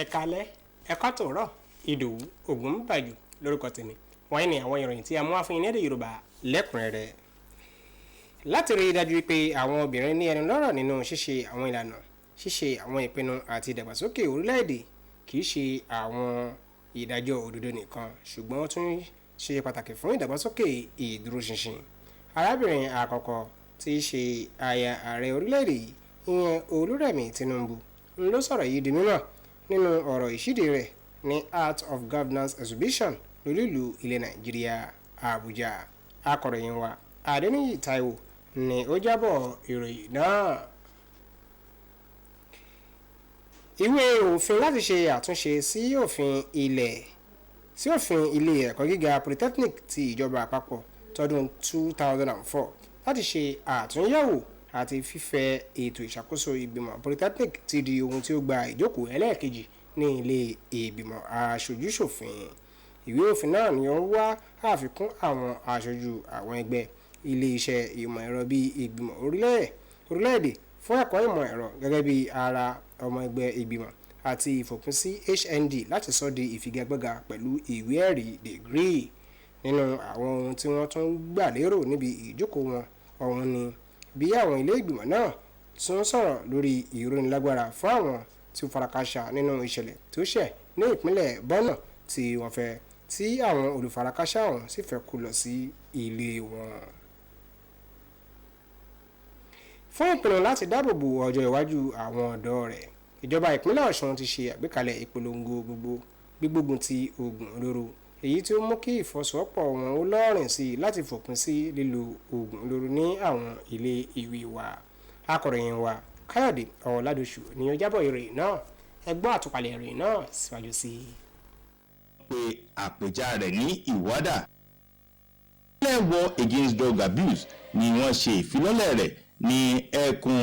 Ẹ̀kalẹ́ ẹ̀kọ́ tòórọ̀. Ìdòwú Ògúnbàjò lórúkọ tèmi. Wọ́n ní àwọn ìròyìn tí a mú wá fún yín ní èdè Yorùbá lẹ́kùnrẹ́rẹ́. Láti rí i dájú pé àwọn obìnrin ní ẹnu lọ́rọ̀ nínú ṣíṣe àwọn ìlànà, ṣíṣe àwọn ìpinnu àti ìdàgbàsókè orílẹ̀-èdè, kì í ṣe àwọn ìdájọ́ òdodo nìkan, ṣùgbọ́n ó tún ṣe pàtàkì fún ìdàgbàsókè ìdúróṣinṣin. Arábìnrin àkọ́kọ́ tí í ṣe aya ààrẹ orílẹ̀-èdè yìí, ìyẹn Olúrẹ̀mí Tinubu, ń ló sọ̀rọ̀ yìí di mímọ̀ nínú ọ̀rọ̀ ìṣíde rẹ̀ ní Art of Governance Exhibition lólúìlú ilẹ̀ Nàìjíríà, Àbújá. Akọ̀ròyìn wa Adéníyì Táíwò ni ó jábọ̀ ìròyìn náà. Ìwé òfin láti ṣe àtúnṣe sí òfin ilé ẹ̀kọ́ gíga Polytechnic ti ìjọba àpapọ̀ tọdún 2004 láti ṣe àtúnyẹ̀wò àti fífẹ̀ ètò ìṣàkóso ìgbìmọ̀ Polytechnic ti di ohun tí ó gba ìjókòó ẹlẹ́ẹ̀kejì ní ilé ìgbìmọ̀ aṣojú-ṣòfin. Ìwé òfin náà ni ó ń wá àfikún àwọn aṣojú àwọn ẹgbẹ́ ilé iṣẹ́ ìmọ̀ ẹ̀rọ bíi ìgbìmọ̀ orílẹ̀-èdè fún ẹ̀kọ́ ìmọ̀ ẹ̀rọ gẹ́gẹ́ bí ara ọmọ ẹgbẹ́ ìgbìmọ̀ àti ìfòpin sí HND láti sọ di ìfigagbága pẹ̀lú ìwé ẹ̀rí dìgírì. Nínú àwọn ohun tí wọ́n tún gbà lérò níbi ìjókòó wọn ọ̀hún ni bí àwọn ilé ìgbìmọ̀ náà tún sọ̀rọ̀ lórí ìrónilágbára fún àwọn tí ó farakàṣà nínú ìṣẹ̀lẹ̀ tó ṣẹ̀ ní ìpínlẹ̀ Borno tí wọ́n fẹ́ tí àwọn olùfarakàṣà ọ̀hún sì fẹ́ kó lọ sí ilé wọn. Fún ìpinnu láti dáàbò bo ọjọ́ iwájú àwọn ọ̀dọ́ rẹ̀, ìjọba ìpínlẹ̀ Ọ̀ṣun ti ṣe àgbékalẹ̀ ìpolongo gbogbo gbígbógun ti oògùn olóró, èyí tí ó mú kí ìfọwọ́sowọ́pọ̀ wọn ó lọ́ọ̀rìn sí i láti fòpin sí lílo oògùn olóró ní àwọn ilé ìwé wa. Akọ̀ròyìn wa Káyọ̀dé Ọ̀làdọ̀ṣù ni ó jábọ̀ ìròyìn náà. Ẹ gbọ́ àtúpalẹ̀ ìròyìn náà síwájú sí i. Pé àpèjà rẹ̀ ní ìwádà War Against Drug Abuse ni wọ́n ṣe ìfilọ́lẹ̀ rẹ̀ ní ẹkùn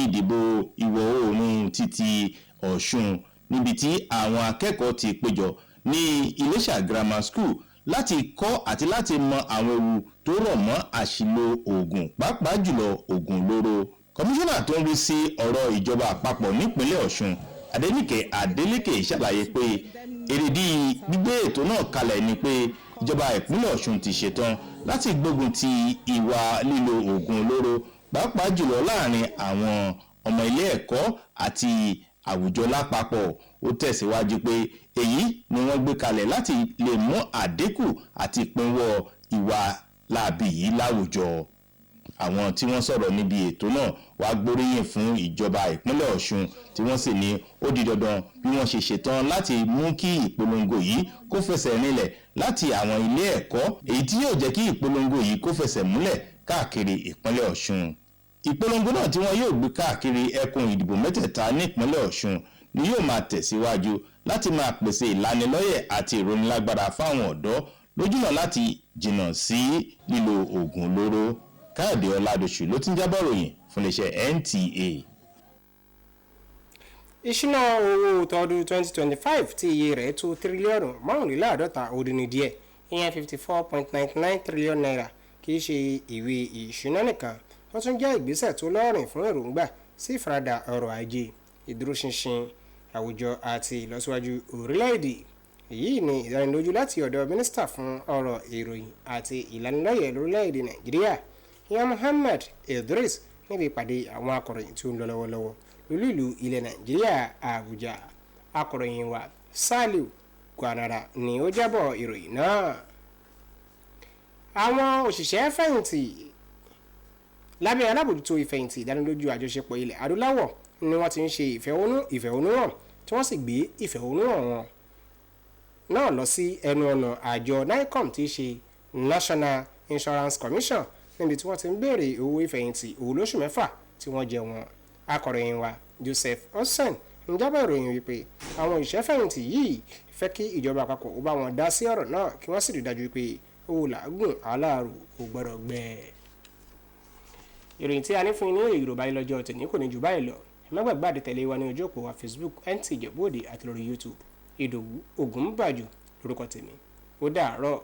ìdìbò ìwọ̀ oòrùn títí Ọ̀ṣun, níbi tí àwọn akẹ́kọ̀ọ́ ti péjọ ní Iléṣà Grammar School láti kọ́ àti láti mọ àwọn ewu tó rọ̀ mọ́ àṣìlò oògùn, pàápàá jùlọ oògùn olóró. Kọmíṣánná tó ń rí sí ọ̀rọ̀ ìjọba àpapọ̀ nípínlẹ̀ Ọ̀ṣun, Adéníkè Adélékè, ṣàlàyé pé èrèdí gbígbé ètò náà kalẹ̀ ni pé ìjọba ìpínlẹ̀ Ọ̀ṣun ti ṣetán láti gbógun ti ìwà lílo oògùn olóró, pàápàá jùlọ láàrin àwọn ọmọ ilé ẹ̀kọ́ àti àwùjọ lápapọ̀. Ó tẹ̀síwájú pé èyí ni wọ́n gbé kalẹ̀ láti lè mú àdínkù àti ìpínwọ́ ìwà láabi yìí láwùjọ. Àwọn tí wọ́n sọ̀rọ̀ níbi ètò náà wá gbóríyìn fún ìjọba ìpínlẹ̀ Ọ̀ṣun, tí wọ́n sì ní ó di dandan bí wọ́n ṣe ṣetán láti mú kí ìpolongo yìí kó fẹsẹ̀ rinlẹ̀ láti àwọn ilé ẹ̀kọ́, èyí tí yóò jẹ́ kí ìpolongo yìí kó fẹsẹ̀ múlẹ̀ káàkiri ìpínlẹ̀ Ọ̀ṣun. Ìpolongo náà tí wọ́n yóò gbé káàkiri ẹkùn ìdìbò mẹ́tẹ̀ẹ̀ta nípínlẹ̀ Ọ̀ṣun ni yóò máa tẹ̀síwájú láti máa pèsè ìlanilọ́yẹ̀ àti ìrónilágbára fáwọn ọ̀dọ́ lójúnà láti jìnnà sí lílo oògùn olóró. Káyọ̀dé Ọládọ̀ṣù ló ti ń jábọ̀ ròyìn fún iléeṣẹ́ NTA. Ìṣúná owó tọdún 2025 tí iye rẹ̀ tó tírílíọ̀nù 45 ó dín ní díẹ̀, ìyẹn ₦54.99 trillion, kì í ṣe ìwé ìṣúná nìkan, ó tún jẹ́ ìgbésẹ̀ tó lọ́ọ̀rìn fún èròǹgbà sí ìfaradà ọrọ̀ ajé, ìdúróṣinṣin àwùjọ àti ìlọsíwájú orílẹ̀-èdè. Èyí ni ìdánilójú láti ọ̀dọ̀ mínísítà fún ọ̀rọ̀ ìròyìn àti ìlanilọ́yẹ̀ lórílẹ̀-èdè Nàìjíríà, ìyẹn Muhammad Idris, níbi ìpàdé àwọn akọ̀ròyìn tí ó ń lọ lọ́wọ́lọ́wọ́ lólú ìlú ilẹ̀ Nàìjíríà, Àbújá. Akọ̀ròyìn wa Saliu Gwanara ni ó jábọ̀ ìròyìn náà. Àwọn òṣìṣẹ́ fẹ̀yìntì lábẹ́ alábòjútó ìfẹ̀yìntì ìdánilójú àjọṣepọ̀ ilẹ̀ Adúláwọ̀ ni wọ́n ti ń ṣe ìfẹ̀hónúhàn, tí wọ́n sì gbé ìfẹ̀hónúhàn wọn náà lọ sí ẹnu ọ̀nà àjọ NAICOM, tí í ṣe National Insurance Commission, níbi tí wọ́n ti ń béèrè owó ìfẹ̀yìntì olóṣù 6 tí wọ́n jẹ wọn. Akọ̀ròyìn wa Joseph Osen ń jábọ̀ ìròyìn wípé àwọn òṣìṣẹ́ fẹ̀yìntì yìí fẹ́ kí ìjọba àpapọ̀ ó bá wọn dá sí ọ̀rọ̀ náà, kí wọ́n sì rí dájú pé owó làágùn aláàrù kò gbọ́dọ̀ gbẹ. Ìròyìn tí a ní fún yín ní èdè Yorùbá yìí lọ́jọ́ tòní kò ní jù báyìí lọ. Ẹ má gbàgbé àti tẹ̀lé wa ní ojú òpó wa Facebook NT Ìjẹ̀bú Òde àti lórí YouTube. Ìdòwú Ògúnbàjò lórúkọ tèmi. Ó dàárọ̀.